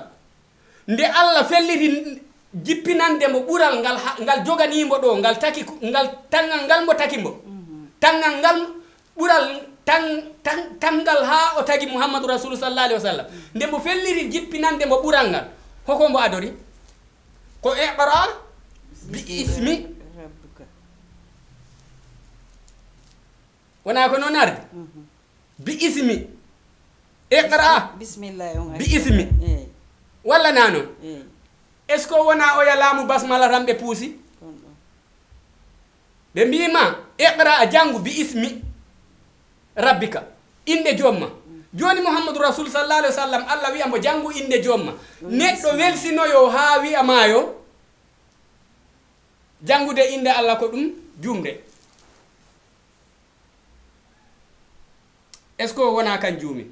nde Alla felliti jippinande mo ɓural ngal, ha- ngal joganii mbo ɗoo, ngal taki, ngal tanngal ngal mbo taki mbo. Tanngal ngal ɓural tan, tan, tanngal haa o tagi Muhammadu Rasulu sallallaahu alayhi wa sallam. Nde mbo felliti jippinande mbo ɓural ngal, hoko mbo adori? Ko iqra bi ismi. Wonaa ko noon ardi? Bi ismi. Iqra. Bismillah on. Bi ismi. Walla naa noon? Est-ce que wonaa oya laamu basmala tan ɓe puusi? Ɓe mbii ma, iqra, janngu, bi ismi rabbika, innde joom ma. Jooni Muhammadu Rasul sallallaahu alayhi wa sallam, Alla wiya mbo janngu innde joom ma. Neɗɗo welsinoyoo haa wiya maayo, janngude innde Alla ko ɗum juumde. Est-ce que wonaa kan juumi?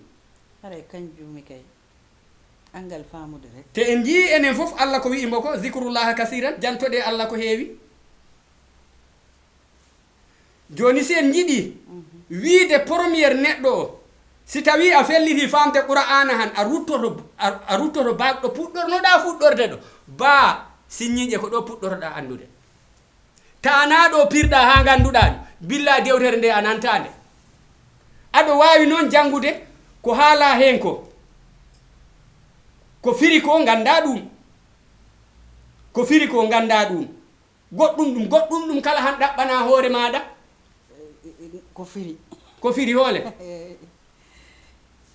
Haray kan juumi kay. Anngal faamude rek. Te en njiyii enen fof Alla ko wi'i mbo ko, zikrullaha kasiran, jantoɗee Alla ko heewi. Jooni si en njiɗii wiide première neɗɗo o, si tawii a fellitii faamde Qur'aana han, a ruttoto, a, a ruttoto baa ɗo puɗɗornoɗaa fuɗɗorde ɗo, baa sinñiiƴe ko ɗo puɗɗoroɗaa anndude. Taanaa ɗo pirɗaa haa ngannduɗaa ɗum, billaa dewtere nde a nantaa nde. Aɗo waawi noon janngude ko haalaa heen ko, ko firi ko nganndaa ɗum. Ko firi ko nganndaa ɗum. Goɗɗum ɗum, goɗɗum ɗum kala han ɗaɓɓanaa hoore maaɗa. Ko firi. Ko firi hoole.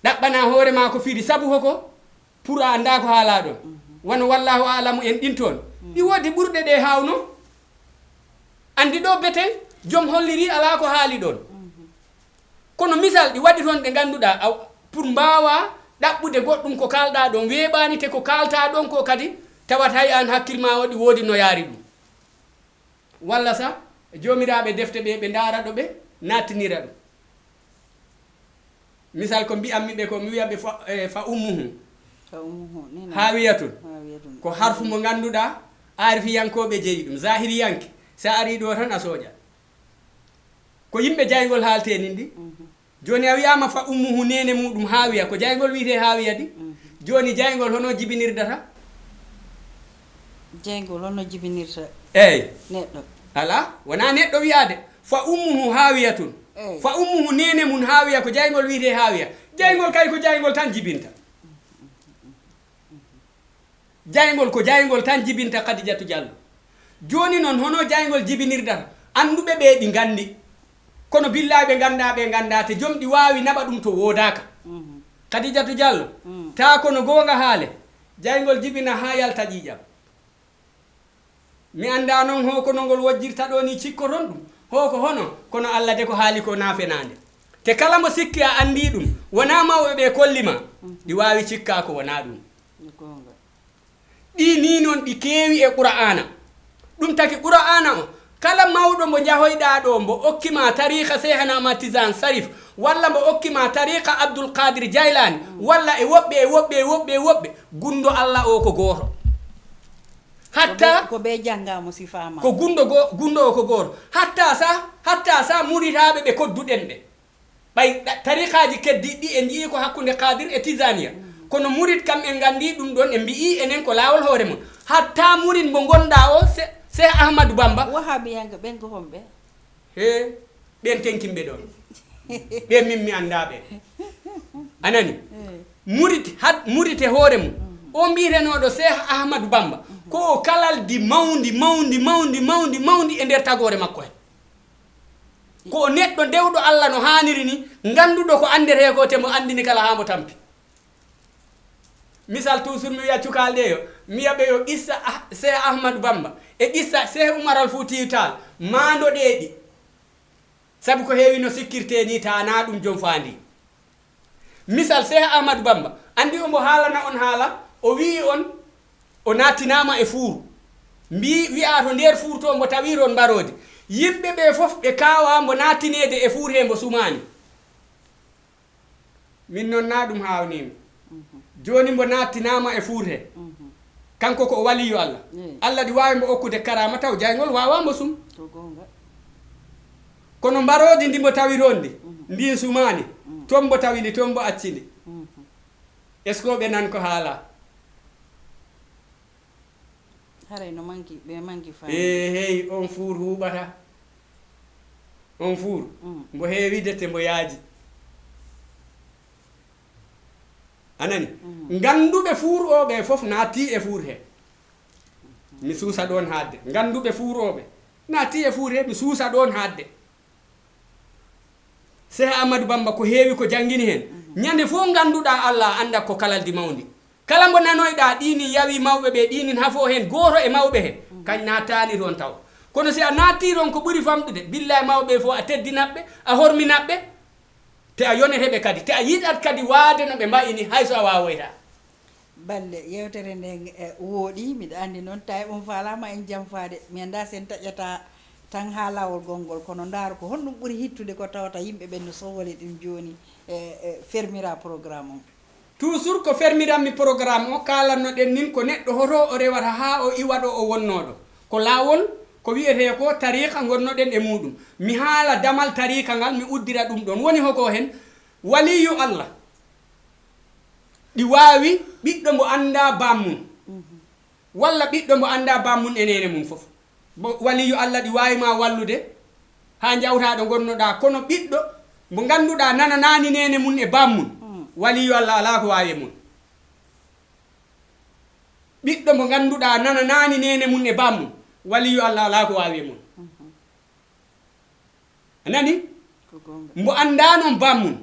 Ɗaɓɓanaa hoore maa ko firi. Sabu hoko? Pour a anndaa ko haalaa ɗoon. Wano wallaahu aalamu en ɗin toon. Ɗi woodi ɓurɗe ɗe haawnoo. Anndi ɗo beten, joom hollirii alaa ko haali ɗoon. Kono misal ɗi waɗi toon ɗe ngannduɗaa, a, pour mbaawaa ɗaɓɓude goɗɗum ko kaalɗaa ɗoon, weeɓaani te ko kaaltaa ɗoon ko kadi, tawat hay aan hakkil maa o ɗi woodi no yaari ɗum. Walla sa, joomiraaɓe defte ɓe, ɓe ndaara ɗo ɓe naattinira ɗum. Misal ko mbi'anmi ɓe ko, mi wi'a ɓe fa, eh, fa ummuhu. Fa ummuhu, ni na. Haawiyatun. Haawiyatun. Ko harfu mo ngannduɗaa, aarifiyankooɓe jeyi ɗum. Zaahiriyanke, sa arii ɗo tan a sooƴa. Ko yimɓe jayngol haaltee nin ɗi. Jooni a wi'aama fa ummuhu, neene muuɗum haawiya. Ko jayngol wi'etee haawiya di? Jooni jayngol hono jibinirdata? Jayngol hono jibinirta Eey. Neɗɗo? Alaa, wonaa neɗɗo wi'aade. Fa ummuhu haawiyatun. Eey. Fa ummuhu, neene mum haawiya, ko jayngol wi'etee haawiya. Jayngol kay ko jayngol tan jibinta. Jayngol ko jayngol tan jibinta, Khadijatu Diallo. Jooni noon, hono jayngol jibinirdata? Annduɓe ɓee ɗi nganndi. Kono billaahi ɓe nganndaa, ɓe nganndaa, te joom ɗi waawi naɓa ɗum to woodaaka. Khadijatu Diallo, taa kono goonga haale, jayngol jibina haa yalta ƴiiƴam. Mi anndaa noon hoo ko no ngol wojjirta ɗoo nii, cikkoton ɗum hoo ko hono, kono Alla de ko haali ko naa fenaande. Te kala mo sikki a anndii ɗum, wonaa mawɓe ɓee kolli ma, ɗi waawi cikkaa ko wonaa ɗum. Ɗii nii noon ɗi keewi e Qura'aana. Ɗum taki Qura'aana o, kala mawɗo mbo njahoyɗaa ɗoo, mbo okki ma tariika Seehana Ahmad Tijaan Sarif, walla mbo okki ma tariika Abdul Qaadir Jaylaani, walla e woɓɓe, e woɓɓe, e woɓɓe, e woɓɓe, gunndo Alla o ko gooto. Hatta. Ko ɓe, ko ɓe janngaa mo sifaa ma. Ko gunndo go, gunndo o ko gooto. Hatta sa, hatta sa muritaaɓe ɓe kodduɗen ɓe. Ɓay ɗa, tariikaaji keddiiɗi ɗi en njiyii ko hakkunde Qaadir e Tijaaniya. Kono murit kam en nganndii ɗum ɗoon, en mbi'ii enen ko laawol hoore mum. Hatta murit mbo ngonɗaa o, Se, Seeh Ahmadu Bamba. Wahaabiyanke ɓen ko homɓe? He, ɓeen tenkinɓe ɗoon. Ɓeen min mi anndaa ɓe. A nani? Murit, had, murit e hoore mum. O mbiyetenooɗo Seeh Ahmadu Bamba. Ko o kalaldi mawndi, mawndi, mawndi, mawndi, mawndi e nder tagoore makko he. Ko o neɗɗo dewɗo Alla no haaniri ni, ngannduɗo ko anndetee ko, te mbo anndini kala haa mbo tampi. Misal, toujours mi wi'a cukaalɗe yo, mi wi'a ɓe yo qissa Ah, Seeh Ahmadu Bamba e qissa Seeh Umar Al Fuutiyu Taal, maandoɗee ɗi. Sabu ko heewi no sikkirtee ni, ta na ɗum jom faandi. Misal, Seeh Ahmadu Bamba, anndi o mbo haalana on haala, o wi'i on, o naattinaama e fuur. Mbii, wi'aa to nder fuur to mbo tawii toon mbaroodi. Yimɓe ɓee fof ɓe kaawaa mbo naattineede e fuur he mbo sumaani. Min noon na ɗum haawnii mi. Jooni mbo naattinaama e fuur he. Mhm. Kanko ko o waliyu Allah. Eey. Allah ɗi waawi mbo okkude karaama taw jayngol waawaa mbo sum. Ko goonga. Kono mbaroodi ndi mbo tawi rondi, mhm, ndin sumaani, mhm, toon mbo tawi ndi, toon mbo acci ndi. Mhm. Est-ce que ɓe nan ko haalaa? Haray no manki, ɓe manki faam. Ee, hey, on fuur huuɓata. On fuur, mm, mbo heewi dette, mbo yaaji. A nani? Mm. Ngannduɓe fuur o ɓe fof naatti e fuur he. Mi suusa ɗoon haaɗde. Ngannduɓe fuur o ɓe naatti e fuur he, mi suusa ɗoon haaɗde. Seeha Amadou Bamba ko heewi ko janngini heen. Mhm. Ñande fof ngannduɗaa Allah annda ko kalaldi mawndi. Kala mbo nanoyɗaa ɗiinin yawi mawɓe ɓe, ɗiinin hafoo heen, gooto e mawɓe he, mhm, kañ naataani toon taw. Kono si a naattii toon ko ɓuri famɗude, billaay mawɓe ɓe fof a teddinat ɓe, a horminat ɓe, te a yoneteɓe kadi, te a yiɗat kadi waade no ɓe mbayi ni, hay so a waawoyta. Balle, yewtere nden, e, wooɗi, miɗo anndi noon, tawi on faalaama en janfaade. Mi anndaa sen taƴata tan haa laawol gonngol, kono ndaar ko honɗum ɓuri hittude ko tawata yimɓe ɓen no sowoli ɗum jooni, e, e, fermira programme on. Toujours ko fermiranmi programme o, kaalannoɗen nin ko neɗɗo hoto o rewata haa o iwa ɗo o wonnoo ɗo. Ko laawol, ko wi'etee ko tariika ngonnoɗen e muuɗum. Mi haala damal tariika ngal, mi uddira ɗum ɗon. Woni hoko hen? Waliyu Allah. Ɗi waawi ɓiɗɗo mbo anndaa baammum. Mhm. Walla ɓiɗɗo mbo anndaa baammum e neene mum fof. Bo waliyu Allah ɗi waawi ma wallude haa njawtaa ɗo ngonnoɗaa, kono ɓiɗɗo mbo ngannduɗaa nananaani neene mum e baammum, mm, waliyu Allah alaa ko waawi e mum. Ɓiɗɗo mbo ngannduɗaa nananaani neene mum e baammum, waliyu Allah alaa ko waawi e mum. Mhm. A nani? Ko goonga. Mbo anndaa noon baammum,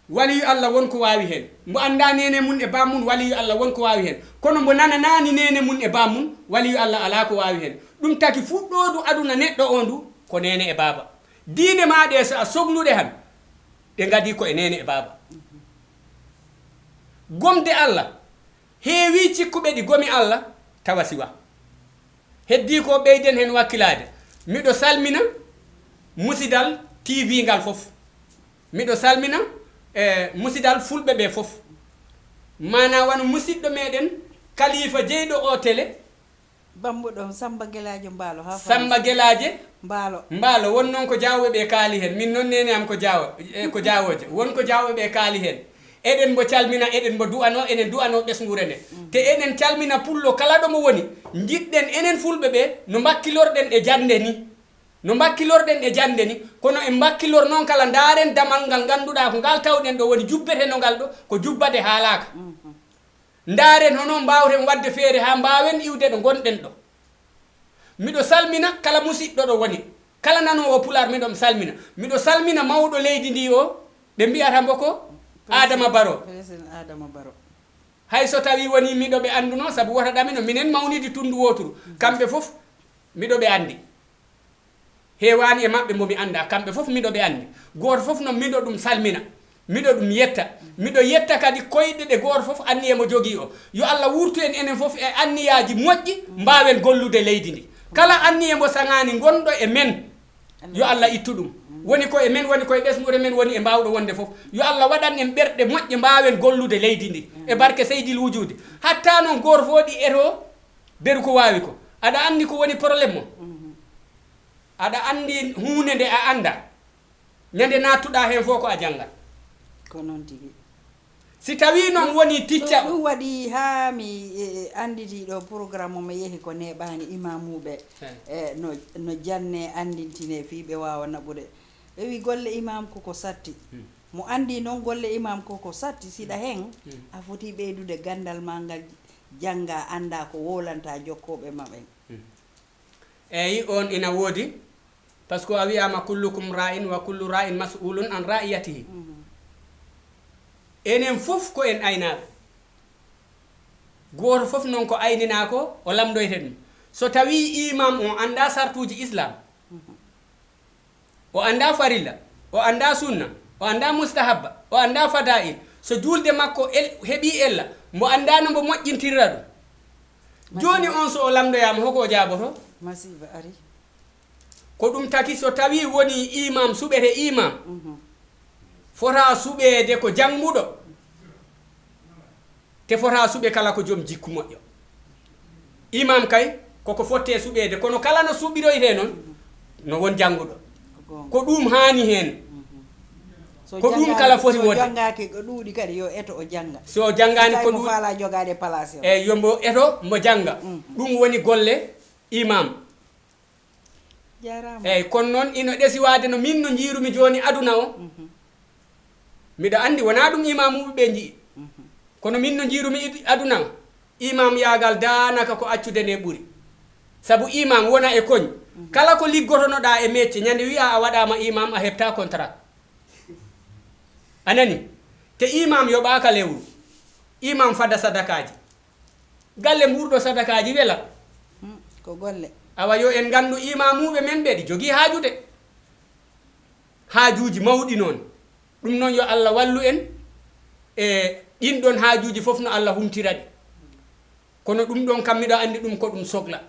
waliyu Allah won ko waawi heen. Mbo anndaa neene mum e baammum, waliyu Allah won ko waawi heen. Kono mbo nananaani neene mum e baammum, waliyu Allah alaa ko waawi heen. Ɗum taki fuɗɗoodu aduna neɗɗo o ndu, ko neene e baaba. Diine maa ɗe, so a sogluɗe han, ɗe ngadii ko e neene e baaba. Gomde Allah, heewii cikkuɓe ɗi gomi Allah, tawa siwa. Heddii ko ɓeyden heen wakkilaade. Miɗo salmina musidal T V ngal fof. Miɗo salmina, e, musidal fulɓe ɓe fof. Maanaa wano musidɗo meɗen Kalifa jeyɗo o télé. Bambuɗo Samba Gelaajo Mbaalo, haa Samba Faransi. Gelaaje Mbaalo. Mbaalo, won noon ko Jaawɓe ɓe kaali heen. Min noon neene am ko Jaawo, e, ko Jaawooje. Won ko Jaawɓe ɓe kaali heen. Eɗen mbo calmina, eɗen mbo du'anoo, enen du'anoo ɓesnguure nde. Mm. Te eɗen calmina pullo kala ɗo mo woni. Njiɗɗen enen fulɓe ɓe no mbakkilorɗen e jannde ni. No mbakkilorɗen e jannde ni, kono en mbakkilor noon kala ndaaren damal ngal ngannduɗaa ko ngal tawɗen ɗo woni jubbetenoo ngal ɗo, ko jubbade haalaaka. Mhm. Ndaaren hono mbaawten waɗde feere haa mbaawen iwde ɗo ngonɗen ɗo. Miɗo salmina kala musiɗɗo ɗo woni, kala nanoowo Pulaar miɗo mo salmina. Miɗo salmina mawɗo leydi ndi o, ɓe mbiyata mbo ko Adama Baro. Président Adama Baro. Hay so tawii wonii miɗo ɓe anndunoo, sabu wota ɗamino, minen mawnidi tunndu wooturu. Kamɓe fof miɗo ɓe anndi. Heewaani e maɓɓe mbo mi anndaa, kamɓe fof miɗo ɓe anndi. Gooto fof noon miɗo ɗum salmina, miɗo ɗum yetta. Miɗo yetta kadi koyɗe ɗe gooto fof anniye mo jogii o. Yo Allah wuurtu en enen fof e anniyaaji moƴƴi, mbaawen gollude leydi ndi. Kala anniye mbo saŋaani ngonɗo e men, yo Allah ittu ɗum. Woni ko e men, woni ko e ɓesnguure men, woni e mbaawɗo wonde fof. Yo Allah waɗan en ɓerɗe moƴƴe, mbaawen gollude leydi ndi e barke Seydil Wujuudi. Hatta noon gooto fof ɗi eto beru ko waawi ko. Aɗa anndi ko woni problème mo? Mhm. Aɗa anndi huunde nde a anndaa, ñande naattuɗaa heen fof ko a janngat. Ko noon tigi. Si tawii noon woni ticca ɗum, o ɗum waɗi haa mi, e, e, annditi ɗo programme o, mi yehi ko neeɓaani imaamuuɓe, he, e, no, no janne anndintine fii ɓe waawa naɓude. Ɓe wi golle imaam ko ko satti. Hmm. Mo anndi noon golle imaam ko ko satti, siɗa heen, hmm, a foti ɓeydude ganndal maa ngal, jannga, annda ko wowlanta jokkooɓe ma ɓen. Hmm. Eeyi, oon ina woodi, par ce que a wiyaama, "Kullukum ra'in wa kullu ra'in mas'ulun an ra'iyatihi." Mhm. Enen fof ko en aynaaɓe. Gooto fof noon ko ayninaa ko, o lamndoyta ɗum. So tawii imaam o anndaa sartuuji Islam, mhm, o anndaa farilla, o anndaa sunna, o anndaa mustahabba, o anndaa fadaa'il. So juulde makko el-, heɓii ella, mbo anndaa no mbo moƴƴintirra ɗum. Jooni on so o lamndoyaama, hoko o jaaboto? Masiiba ari. Ko ɗum taki so tawii wonii imaam suɓete imaam, mhm, fota suɓeede ko jannguɗo, Tefotaa suɓe kala ko joom jikku moƴƴo. Imam kay, koko fotte suɓeede, kono kala no suɓiroytee noon, no won jannguɗo. Ko goonga. Ko ɗum haani heen. Mhm. So Ko ɗum janngaani, kala foti so wonde. Janngaaki ko ɗuuɗi kadi, yo eto o jannga. So janngaani Tawi ko mo ɗuuɗi. Faala jogaade place o. Eey, yo mbo eto, mo jannga. Mhm. Ɗum woni golle imam. Jaaraama. Eey, kono noon ino ɗesi waade no min no njiirumi jooni aduna o. Mhm. Miɗo anndi wonaa ɗum imamuuɓe ɓe njiyi. Mhm. Kono min no njiirumi id-, aduna o. Imam yaagal daanaka ko accude nde ɓuri. Sabu imam wona e koñ. Mhm. Kala ko liggotonoɗaa e mecce, ñande wiya a waɗaama imam, a heɓta contrat. A nani? Te imam yoɓaaka lewru. Imam fada sadakaaji. Galle mbuurɗo sadakaaji wela. Hmm, ko golle. Awa yo en nganndu imamuuɓe men ɓe ɗi jogii haajude. Haajuuji mawɗi noon. Ɗum noon yo Allah wallu en e ɗin ɗon haajuuji fof no Allah humtira ɗi. Kono ɗum ɗon kam miɗo anndi ɗum ko ɗum sokla.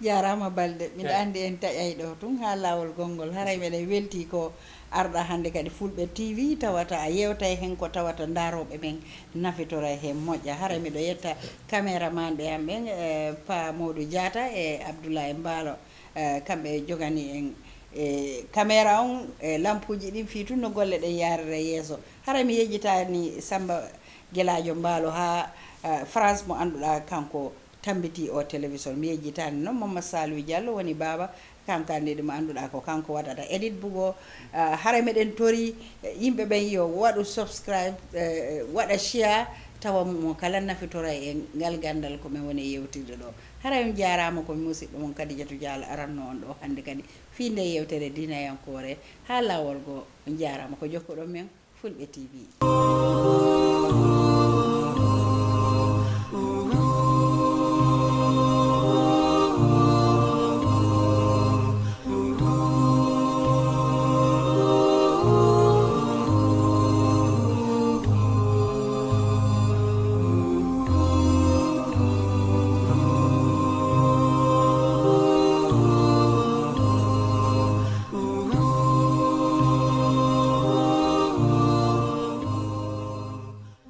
Jaaraama Balde. Miɗo Eey. anndi en taƴay ɗo tun haa laawol gonngol. Haray meɗen weltii ko arɗa hannde kadi Fulɓe T V, tawata a yeewtay heen ko tawata ndaarooɓe men nafitoray heen moƴƴa. Haray miɗo yetta caméraman ɓe am ɓen, eh, Pa Modou Diatta e Abdoulaye Mbaalo. Eh, kamɓe jogani en, eh, caméra on, e lampuuji ɗin fii tun no golle ɗen yaarira yeeso. Haray mi yejjitaani Samba Gelaajo Mbaalo haa, eh, France mo annduɗaa kanko tambitii o télévision. Mi yejjitaani noon Mamadou Saliou Diallo woni baaba, kanko anndi ɗum annduɗaa ko kanko waɗata edit bugo. Ah, haray meɗen tori, eh, yimɓe ɓen yo waɗu subscribe, eh, waɗa share, tawa mo kala nafitora e ngal ganndal ko men woni yewtirde ɗo. Haray on jaaraama ko mi musiɗɗo mon Kadijatu Diallo aranno on ɗo hannde kadi fii nde yewtere diinayankoore haa laawol goo. On jaaraama ko jokkuɗon men Fulɓe T V.